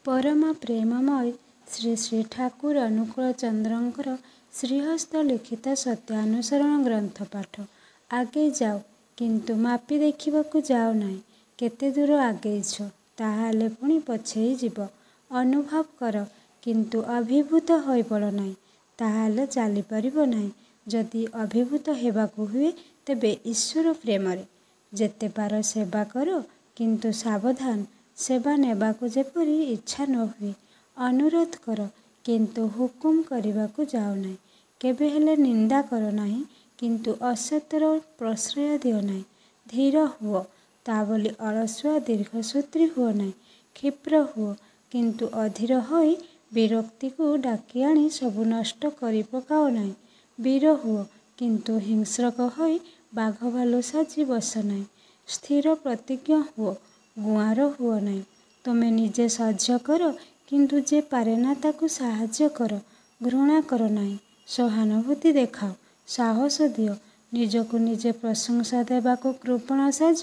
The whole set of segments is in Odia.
ପରମ ପ୍ରେମମୟ ଶ୍ରୀ ଶ୍ରୀ ଠାକୁର ଅନୁକୂଳ ଚନ୍ଦ୍ରଙ୍କର ଶ୍ରୀହସ୍ତ ଲିଖିତ ସତ୍ୟାନୁସରଣ ଗ୍ରନ୍ଥ ପାଠ। ଆଗେଇ ଯାଅ, କିନ୍ତୁ ମାପି ଦେଖିବାକୁ ଯାଅ ନାହିଁ କେତେ ଦୂର ଆଗେଇଛ, ତାହାହେଲେ ପୁଣି ପଛେଇ ଯିବ। ଅନୁଭବ କର, କିନ୍ତୁ ଅଭିଭୂତ ହୋଇପଡ଼ ନାହିଁ, ତାହାହେଲେ ଚାଲିପାରିବ ନାହିଁ। ଯଦି ଅଭିଭୂତ ହେବାକୁ ହୁଏ, ତେବେ ଈଶ୍ୱର ପ୍ରେମରେ। ଯେତେ ପାର ସେବା କର, କିନ୍ତୁ ସାବଧାନ, ସେବା ନେବାକୁ ଯେପରି ଇଚ୍ଛା ନ ହୁଏ। ଅନୁରୋଧ କର, କିନ୍ତୁ ହୁକୁମ କରିବାକୁ ଯାଅ ନାହିଁ। କେବେହେଲେ ନିନ୍ଦା କର ନାହିଁ, କିନ୍ତୁ ଅସତ୍ୟର ପ୍ରଶ୍ରୟ ଦିଅ ନାହିଁ। ଧୀର ହୁଅ, ତା ବୋଲି ଅଳସୁଆ ଦୀର୍ଘସୂତ୍ରୀ ହୁଅ ନାହିଁ। କ୍ଷିପ୍ର ହୁଅ, କିନ୍ତୁ ଅଧୀର ହୋଇ ବିରକ୍ତିକୁ ଡାକିଆଣି ସବୁ ନଷ୍ଟ କରିପକାଅ ନାହିଁ। ବୀର ହୁଅ, କିନ୍ତୁ ହିଂସ୍ରକ ହୋଇ ବାଘ ଭାଲୁ ସାଜି ବସ ନାହିଁ। ସ୍ଥିର ପ୍ରତିଜ୍ଞ ହୁଅ, ଗୁଆଁର ହୁଅ ନାହିଁ। ତୁମେ ନିଜେ ସହ୍ୟ କର, କିନ୍ତୁ ଯେ ପାରେନା ତାକୁ ସାହାଯ୍ୟ କର। ଘୃଣା କର ନାହିଁ, ସହାନୁଭୂତି ଦେଖାଅ, ସାହସ ଦିଅ। ନିଜକୁ ନିଜେ ପ୍ରଶଂସା ଦେବାକୁ କୃପଣ ସାଜ,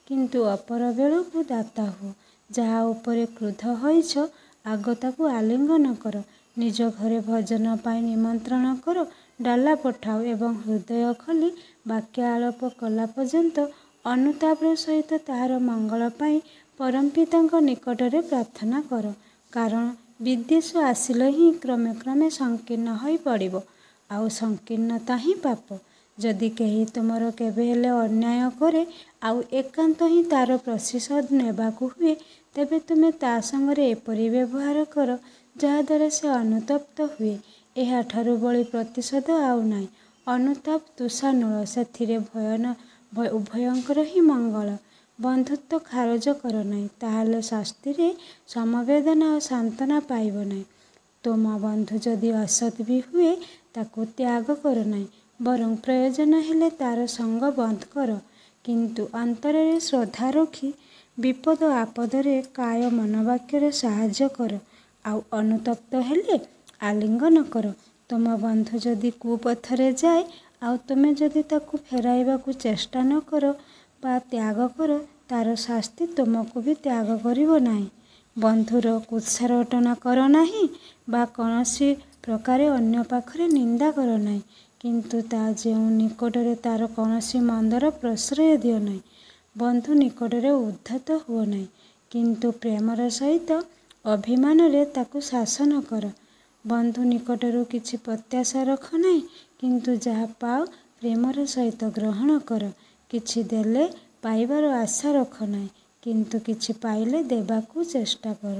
କିନ୍ତୁ ଅପର ବେଳକୁ ଦାତା ହୁଅ। ଯାହା ଉପରେ କ୍ରୁଦ୍ଧ ହୋଇଛ, ଆଗ ତାକୁ ଆଲିଙ୍ଗନ କର। ନିଜ ଘରେ ଭୋଜନ ପାଇଁ ନିମନ୍ତ୍ରଣ କର, ଡାଲା ପଠାଅ ଏବଂ ହୃଦୟ ଖୋଲି ବାକ୍ୟାଳାପ କଲା ପର୍ଯ୍ୟନ୍ତ ଅନୁତାପର ସହିତ ତାହାର ମଙ୍ଗଳ ପାଇଁ ପରମପିତାଙ୍କ ନିକଟରେ ପ୍ରାର୍ଥନା କର। କାରଣ ବିଦ୍ୱେଷ ଆସିଲେ ହିଁ କ୍ରମେ କ୍ରମେ ସଂକୀର୍ଣ୍ଣ ହୋଇ ପଡ଼ିବ, ଆଉ ସଂକୀର୍ଣ୍ଣତା ହିଁ ପାପ। ଯଦି କେହି ତୁମର କେବେହେଲେ ଅନ୍ୟାୟ କରେ, ଆଉ ଏକାନ୍ତ ହିଁ ତା'ର ପ୍ରତିଶୋଧ ନେବାକୁ ହୁଏ, ତେବେ ତୁମେ ତା ସଙ୍ଗରେ ଏପରି ବ୍ୟବହାର କର, ଯାହାଦ୍ୱାରା ସେ ଅନୁତପ୍ତ ହୁଏ। ଏହାଠାରୁ ବଳି ପ୍ରତିଶୋଧ ଆଉ ନାହିଁ। ଅନୁତାପ ତୁଷାନଳ, ସେଥିରେ ଉଭୟଙ୍କର ହିଁ ମଙ୍ଗଳ। ବନ୍ଧୁତ୍ୱ ଖାରଜ କର ନାହିଁ, ତାହାହେଲେ ଶାସ୍ତିରେ ସମବେଦନା ଓ ସାନ୍ତ୍ୱନା ପାଇବ ନାହିଁ। ତୁମ ବନ୍ଧୁ ଯଦି ଅସତ୍ ବି ହୁଏ, ତାକୁ ତ୍ୟାଗ କର ନାହିଁ, ବରଂ ପ୍ରୟୋଜନ ହେଲେ ତା'ର ସଙ୍ଗ ବନ୍ଦ କର। କିନ୍ତୁ ଅନ୍ତରରେ ଶ୍ରଦ୍ଧା ରଖି ବିପଦ ଆପଦରେ କାୟ ମନୋବାକ୍ୟରେ ସାହାଯ୍ୟ କର, ଆଉ ଅନୁତପ୍ତ ହେଲେ ଆଲିଙ୍ଗନ କର। ତୁମ ବନ୍ଧୁ ଯଦି କୁପଥରେ ଯାଏ, ଆଉ ତୁମେ ଯଦି ତାକୁ ଫେରାଇବାକୁ ଚେଷ୍ଟା ନ କର ବା ତ୍ୟାଗ କର, ତା'ର ଶାସ୍ତି ତୁମକୁ ବି ତ୍ୟାଗ କରିବ ନାହିଁ। ବନ୍ଧୁର କୁତ୍ସାରଟନା କର ନାହିଁ ବା କୌଣସି ପ୍ରକାରେ ଅନ୍ୟ ପାଖରେ ନିନ୍ଦା କର ନାହିଁ, କିନ୍ତୁ ତା ଯେଉଁ ନିକଟରେ ତା'ର କୌଣସି ମନ୍ଦର ପ୍ରଶ୍ରୟ ଦିଅ ନାହିଁ। ବନ୍ଧୁ ନିକଟରେ ଉଦ୍ଧତ ହୁଅ ନାହିଁ, କିନ୍ତୁ ପ୍ରେମର ସହିତ ଅଭିମାନରେ ତାକୁ ଶାସନ କର। ବନ୍ଧୁ ନିକଟରୁ କିଛି ପ୍ରତ୍ୟାଶା ରଖ ନାହିଁ, କିନ୍ତୁ ଯାହା ପାଅ ପ୍ରେମର ସହିତ ଗ୍ରହଣ କର। କିଛି ଦେଲେ ପାଇବାର ଆଶା ରଖ ନାହିଁ, କିନ୍ତୁ କିଛି ପାଇଲେ ଦେବାକୁ ଚେଷ୍ଟା କର।